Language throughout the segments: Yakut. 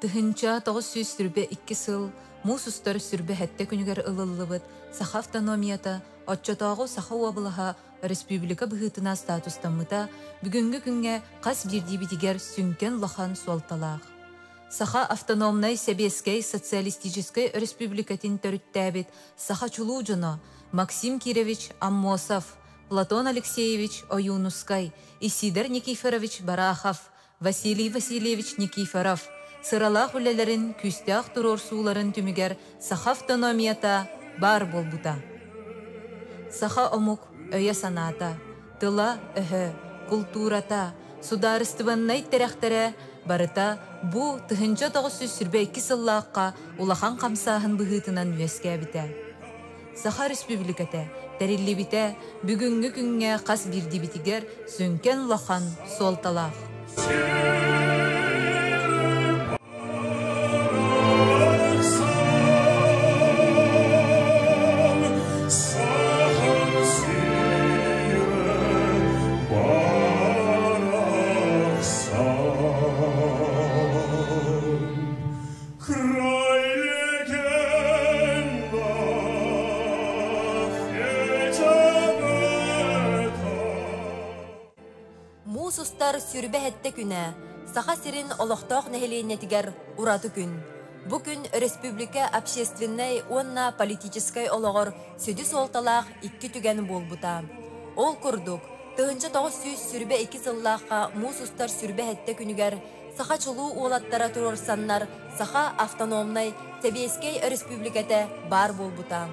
1922 сыл муус устар сүрбэ сэттэ күнүгэр ылыллыбыт Саха автономията оччотооҕу Саха уобалаһа республика быһыытынан статустаммыта бүгүҥҥү күҥҥэ хас биирдиибитигэр сүҥкэн улахан суолталаах. Саха автономнай сэбиэскэй социалистическай өрөспүүбүлүкэтин төрүттээбит саха чулуу дьоно Максим Кирович Аммосов, Платон Алексеевич Ойуунускай, Исидор Никифорович Барахов, Василий Васильевич Никифоров сыралаах үлэлэрин күүстээх туруорсууларын түмүгэр саха автономията баар буолбута. Саха омук өйө-санаата, тыла-өһө, култуурата, судаарыстыбаннай тирэхтэрэ барыта бу 1922 сыллаахха улахан хамсааһын быһыытынан үөскээбитэ. Саха Өрөспүүбүлүкэтэ тэриллибитэ бүгүҥҥү күҥҥэ хас биирдиибитигэр сүҥкэн улахан суолталаах. Муус устар сүрбэ сэттэ күнэ Саха сирин олохтоох нэһилиэнньэтигэр ураты күн. Бу күн өрөспүүбүлүкэ общественнай уонна политическай олоҕор сүдү суолталаах икки түгэн буолбута. Ол курдук, 1922 сыллаахха муус устар сүрбэ сэттэ күнүгэр Саха чулуу уолаттара туруорсаннар Саха автономнай Сэбиэскэй Өрөспүүбүлүкэтэ баар буолбута.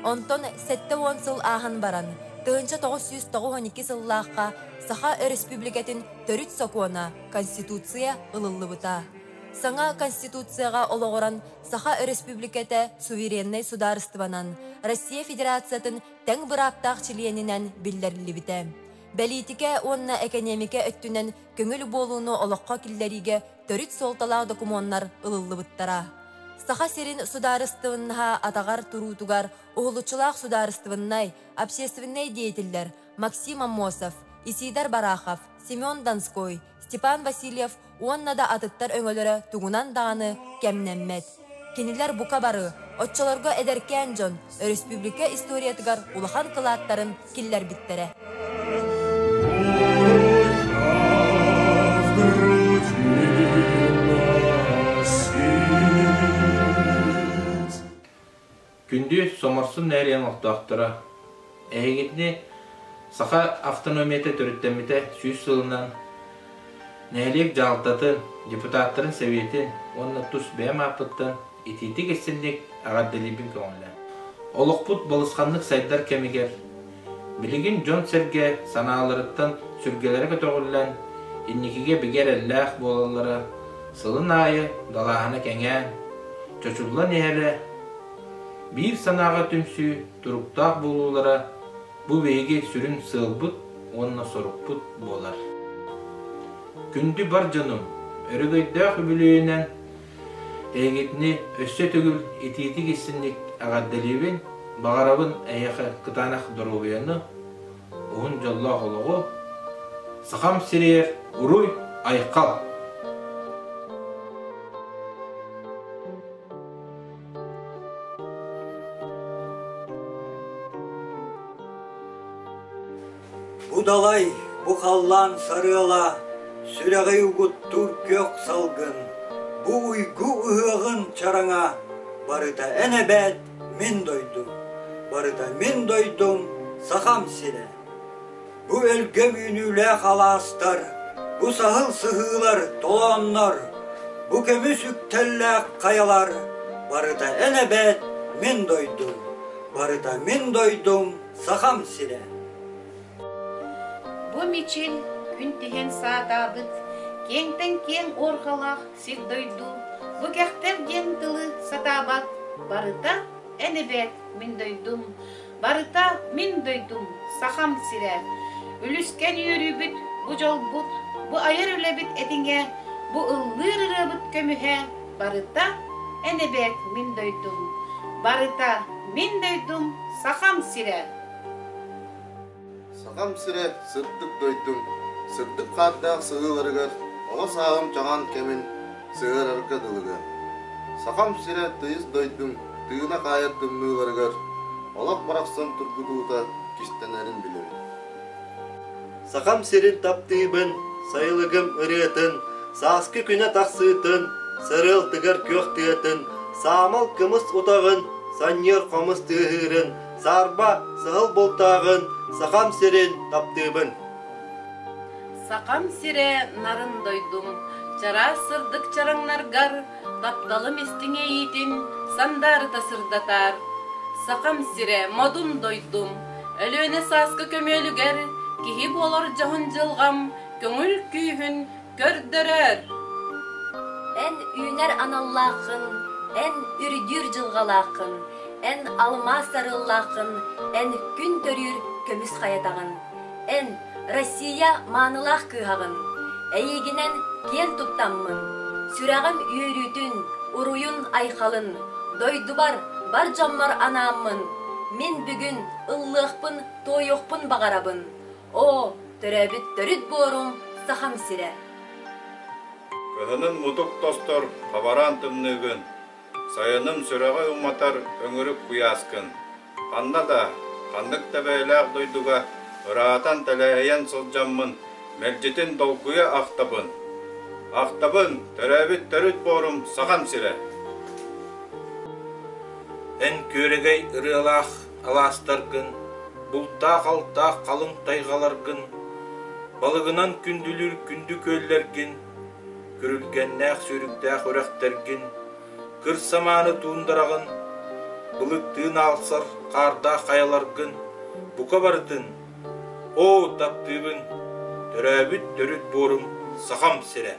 Онтон 70 сыл ааһан баран, 1992 сыллаахха Саха Өрөспүүбүлүкэтин Төрүт Сокуона, Конституция ылыллыбыта. Саҥа Конституцияҕа олоҕуран Саха Өрөспүүбүлүкэтэ сувереннай судаарыстыбанан, Россия Федерациятын тэҥ бырааптаах чилиэнинэн биллэриллибитэ. Бэлиитикэ уонна экэниэмикэ өттүнэн көҥүл буолууну олоххо киллэриигэ төрүт суолталаах докумуоннар ылыллыбыттара. Саха сирин судаарыстыбыннаһа атаҕар туруутугар уһулуччулаах судаарыстыбыннай, общественнай деятеллэр Максим Аммосов, Исидор Барахов, Семен Донской, Степан Васильев уонна да атыттар өҥөлөрө тугунан даҕаны кэмнэммэт. Кинилэр бука бары, оччолорго эдэркээн дьон, өрөспүүбүлүкэ историятыгар улахан кылааттарын киллэрбиттэрэ. Күндү Соморсун нэһилиэгин олохтоохторо, эһигитини Саха автономията төрүттэммитэ 100 сылынан нэһилиэк дьаһалтатын, депутаттарын сэбиэтин уонна тус бэйэм ааппыттан итиитик-истинник эҕэрдэлиибин көҥүллээн. Олохпут балысханнык сайдар кэмигэр билигин дьон-сэргэ санааларыттан сүргэлэрэ көтөҕүллэн, инникигэ бигэ эрэллээх буолаллара сылын аайы далааһына кэҥээн, чочуллан иһэрэ, биир санааҕа түмсүү туруктаах буолуулара бу биһиги сүрүн сыалбыт уонна сорукпут буолар. Күндү бар дьонум, өрөгөйдөөх үбүлүөйүнэн эһигитини өссө төгүл итиитик-истинник эҕэрдэлиибин, баҕарабын эһиэхэ кытаанах доруобуйаны, уһун дьоллоох олоҕу, Сахам сиригэр уруй, айхал! Бу далай, бу халлаан сарыала, сүрэҕи угуттуур күөх салгын, бу уйгу ыһыаҕын чараҥа, барыта эн эбээт мин дойдум, барыта мин дойдум Сахам сирэ. Бу өлгөм үүнүүлээх алаастар, бу саһыл сыһыылар толооннор, бу көмүс үктэллээх хайалар, барыта эн эбээт мин дойдум, барыта мин дойдум Сахам сирэ. Бу мичил күн түһэн саатаабыт, киэҥтэн киэҥ уорҕалаах сир-дойду, бу кэхтэр диэн тылы сатаабат, барыта эн эбээт мин дойдум, Барыта мин дойдум, Сахам сирэ. Үлүскэн үөрүүбүт, бу дьолбут, бу айар үлэбит этиҥэ, бу ыллыыр ырыабыт көмүһэ, барыта эн эбээт мин дойдум. Барыта мин дойдум, Сахам сирэ. Сахам сирэ сырдык дойдум, сырдык хаардаах сыһыыларыгар оҕо сааһым чаҕаан кэмин. сыһыарарга дылыга. Сахам сирэ тыйыс дойдум тыына хаайар тымныыларыгар олох барахсан тургутуута кистэнэрин билэбин. Сахам сирин таптыыбын, сайылыгым ырыатын, сааскы күнэ тахсыытын, сарыал тыгар күөх тыатын, саамал кымыс утаҕын, санньыар хомус тыаһыырын, саарба саһыл бултааҕын, Сахам сирин таптыыбын. Сахам сирэ нарын дойдум, чараас сырдык чараҥнаргар тапталым истиҥ эйиитин сандаарыта сырдатаар. Сахам сирэ модун дойдум, Өлүөнэ сааскы көмүөлүгэр киһи буолар дьоһун дьылҕам көҥүл күүһүн көрдөрөр. Эн үүнэр аналлааххын, эн үрдүүр дьылҕалааххын, эн алмаас сарыаллааххын, эн күн төрүүр көмүс хайатаҕын. Эн Россия маанылаах кыыһаҕын, эйигинэн киэн туттаммын, сүрэҕим үөрүүтүн, уруйун-айхалын, дойдубар, бар дьоммор анааммын, мин бүгүн ыллыахпын, туойуохпун баҕарабын. Оо, төрөөбүт төрүт буорум Сахам сирэ! Кыһынын мутук тостор хабараан тымныыгын, сайыным сүрэҕи уматар өҥүрүк куйааскын. Ханна да, ханнык да бэйэлээх дойдуга ыраатан тэлэһийэн сылдьаммын, мэлдьитин долгуйа ахтабын. Ахтабын, төрөөбүт төрүт буорум Сахам сирэ. Эн күөрэгэй ырыалаах алаастаргын, бултаах-алтаах халыҥ тайҕаларгын, балыгынан күндүлүүр күндү күөллэргин, күрүлгэннээх сүүрүктээх үрэхтэргин, кыр самааны туундараҕын, былыттыын аалсар хаардаах хайаларгын, бука барытын, оо, таптыыбын, төрөөбүт төрүт буорум Сахам сирэ.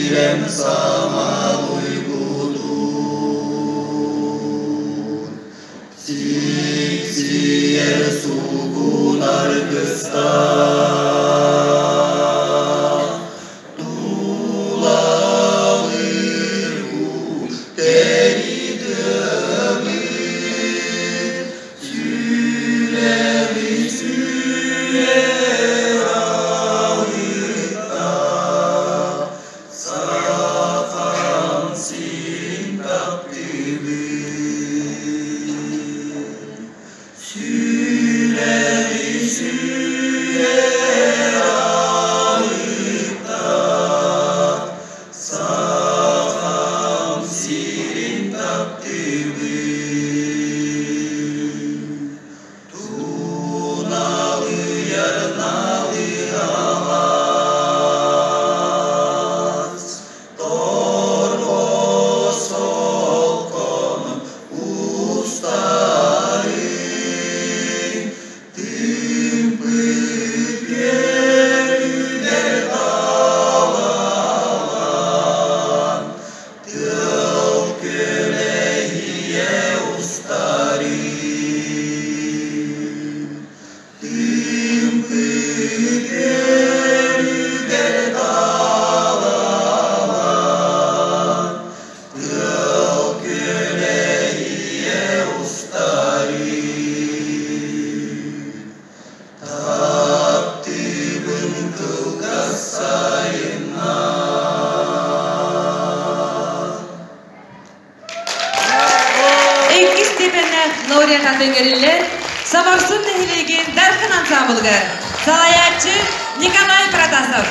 Сирэм самал уйгутун, Сиксийэр сугун аргыстаах, Тулалыыр кэритэмин, Сүрэҕи сүрэр алыта, Сахам сирин таптыыбын. Сүрэҕи сүрэр алыта, Сахам сирин таптыыбын. Туналыйар налыалаас, Торҕо солкон устарын, Тыымпыт үөрүгэр талалаан, Тыал күөлэһийэ устарын. Тыымпыт үөрүгэр талалаан, Тыал күөлэһийэ устарын. Таптыыбын кылгас сайыннар. Иккис степеннээх лауреат атын иҥэриллэр Самарсун нэһилиэгин Дархан ансаамбылыгар салайааччы Николай Протасов.